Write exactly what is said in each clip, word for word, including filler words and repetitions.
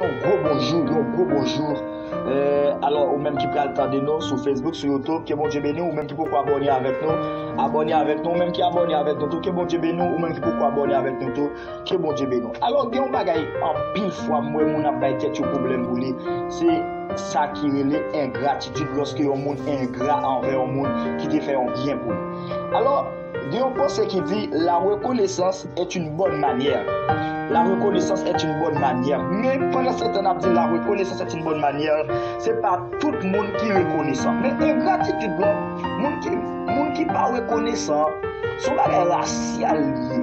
Yon gwo bonjou, yon gwo bonjou. Eh, alò, ou menm ki pral tande nou sou Facebook, sou YouTube, ke Bondye beni w. Ou menm ki poko abòne avèk nou, abòne avèk nou. Ou menm ki abòne avèk nou tou, ke Bondye beni w. Ou menm ki poko abòne avèk nou tou, ke Bondye beni w. Alò, gen yon bagay anpil fwa m wè moun ap bay tèt yo pwoblèm pou li. Se sa ki rele engratitid, lòske yon moun engra anvè yon moun ki te fè yon byen pou li. Alò, gen yon panse ki di, la reconnaissance est une bonne manière. La reconnaissance est une bonne manière. Men pandan se tan n ap di la reconnaissance est une bonne manière, se pa tout moun ki rekonesan. Men engratitid la, moun ki, moun ki pa rekonesan, se yon bagay rasyal li ye.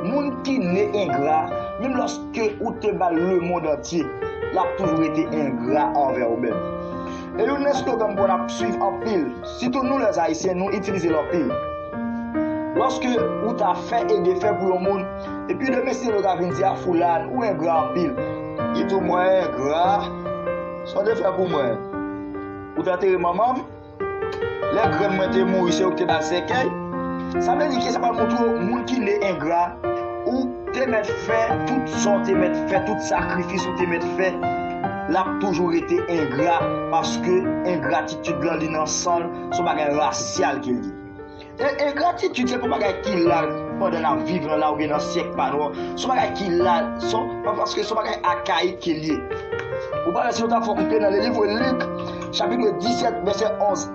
Moun ki ne engra, menm lòske ou te ba l lemonn antye, l ap toujou rete engra anvè ou menm. E youn nan slogan m konn ap swiv anpil, sitou nou lè Ayisyen, nou itilize l anpil. Lòske ou ta fè e defè pou yon moun, epi demen si yo ta vin di a Foulan, ou engra anpil. Di tou mwen engra, sa w te fè pou mwen? Ou t antere manman m? Lè grann mwen te mouri, se ou ki te ba l sèkèy. Sa vle di ke sa pral montre w, moun ki ne engra, ou te mèt fè tout sa w te mèt fè, tout sakrifis ou te mèt fè, l ap toujou rete engra, paske engratitid lan li nan san l, se yon bagay rasyal ke l ye. E engratitid se pa yon bagay ki la pandan n ap viv lan la oubyen nan syèk pa nou an. Se yon bagay ki la, se yon, pa paske se yon bagay akayik ke l ye. Ou pa wè si nou ta fè yon koute nan le livre Lik, chapit disèt, vèsè onz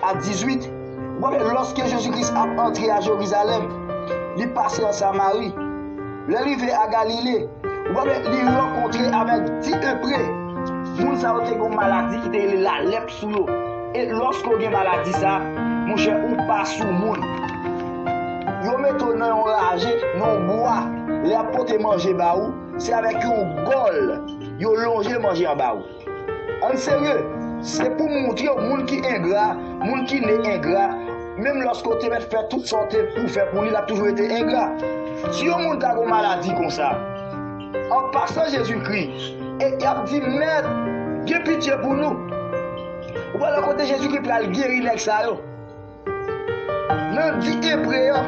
a dizuit, ou pa wè lòske Jezi Kris ap antre a Jerizalèm, li pase an Samari. Lè l rive a Galile, ou pa wè li rankontre avèk dis Ebre. Moun sa yo te gen yon maladi ki te rele lalèp sou yo. E lòske w gen maladi sa, monchè, ou pa sou moun. Yo mete w nan yon raje, nan yon bwa. Lè y ap pote manje ba ou, se avèk yon gòl yo lonje manje an ba ou. Ann serye, se pou montre w, moun ki engra, moun ki ne engra, menm lòske w te mèt fè tout sa w te pou fè pou li, l ap toujou rete engra. Si yon moun ta gen yon maladi konsa, an pasan Jezikri, e y ap di, Mèt, gen pitye pou nou. Ou pral wè kote Jezikri pral geri nèg sa yo. Nan dis Ebre an,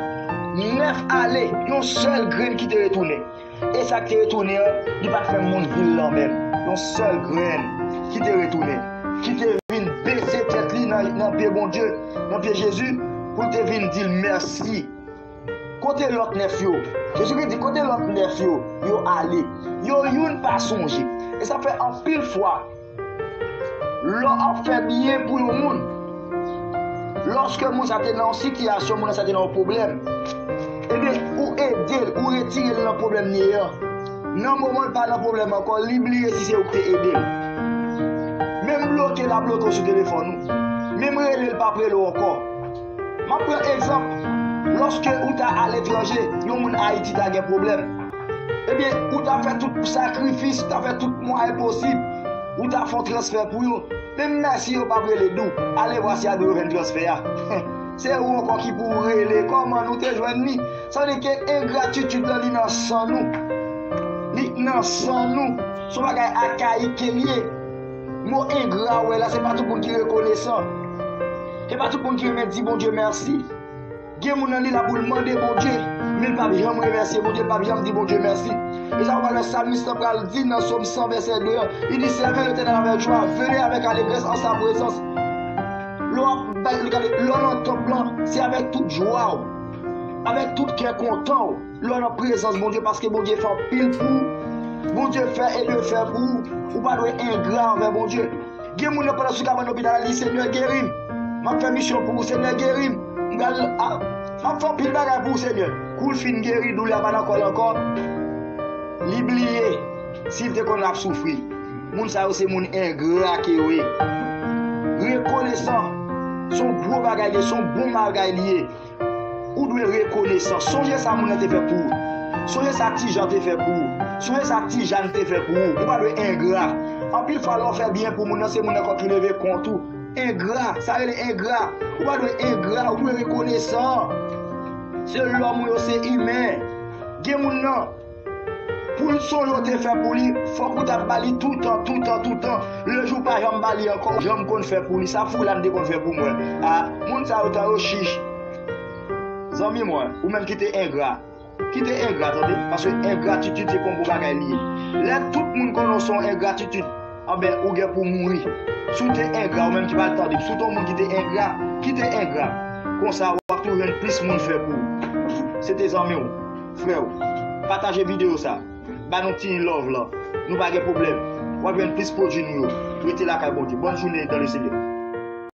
nèf ale, yon sèl grenn ki te retounen. E sa k te retounen an, li pa t fè moun vil lan menm. Yon sèl grenn ki te retounen, ki te vin bese tèt li nan, nan pye Bondye, nan pye Jezi, pou l te vin di l mèsi. Kote lòt nèf yo? Jezikri di, kote lòt nèf yo? Yo ale. Yo youn pa sonje. E sa fè anpil fwa, lè w ap fè byen pou yon moun, lòske moun sa te nan yon sitiyasyon, moun nan sa te nan yon pwoblèm, ebyen, ou ede l, ou retire l nan pwoblèm li ye an. Nan moman l pa nan pwoblèm ankò, li bliye si se ou ki te ede l. Menm bloke l ap bloke w sou telefòn ou. Menm rele l p ap rele w ankò. M ap pran egzanp, lòske ou ta aletranje, yon moun Ayiti ta gen pwoblèm, ebyen, ou ta fè tout sakrifis, ou ta fè tout mwayen posib, ou ta fè yon transfè pou yo. Menm mèsi yo p ap rele di w, ale vwa si a di w yo jwenn transfè a. Se ou ankò ki pou rele, kòman nou te jwenn li? Sa vle di ke engratitid lan li nan san nou. Li nan san nou. Se yon bagay akayik ke l ye. Mo engra ou wè la, se pa tout moun ki rekonesan. Se pa tout moun ki renmen di Bondye mèsi. Gen moun nan li la pou l mande Bondye, men l p ap janm remèsye Bondye, l p ap janm di Bondye mèsi. E sa w pral wè salmis lan pral di nan Sòm san vèsè de an, li di, Servez l'Éternel avec joie, venez avec allégresse en sa présence. Lè w ap bay, gade, lè w nan tanp lan, se avèk tout jwa w, avèk tout kè kontan w, lè w nan prezans Bondye, paske Bondye fè anpil pou ou. Bondye fè e defè pou ou. Ou pa dwe engra anvè Bondye. Gen moun nan pandan sou kabann lopital la, li di, Senyè, geri m. M ap fè misyon pou ou, Senyè, geri m. M pral, a, m ap fè anpil bagay pou ou, Senyè. Kou l fin geri, doulè a pa nan kò l ankò. Li bliye si l te konn ap soufri. Moun sa yo se moun engra ke yo ye. Rekonesan, se yon gwo bagay li ye, se yon bon bagay li ye. Ou dwe rekonesan. Sonje sa moun nan te fè pou ou. Sonje sa Ti Jan te fè pou ou. Sonje sa Ti Jan te fè pou ou. Ou pa dwe engra. Anpil fwa, lè w fè byen pou moun nan, se moun nan ankò ki leve kont ou. Engra, sa rele engra. Ou pa dwe engra, ou dwe rekonesan. Se lòm ou yo, se imen. Gen moun nan, pou l sonje w te fè pou li, fòk ou t ap ba li toutan, toutan, toutan. Lejou pa janm ba li ankò, janm konn fè pou li. Sa Foulan te konn fè pou mwen. A, moun sa yo tan yo chich. Zanmi mwen, ou menm ki te engra, Kite engra, tande, paske engratitid se pa yon bon bagay li ye. Lè tout moun konnen w se yon engratitid, anben, ou gen pou mouri. Si w te engra, ou menm ki pral tande m, si w te yon moun ki te engra, kite engra. Konsa, w ap toujou jwenn plis moun fè pou ou. Se te zanmi w, frè w. Pataje videyo sa. Ba nou ti love la. Nou pa gen pwoblèm. W ap jwenn plis pwodui nou yo. Rete lakay Bondye. Bòn jounen dan le Senyè.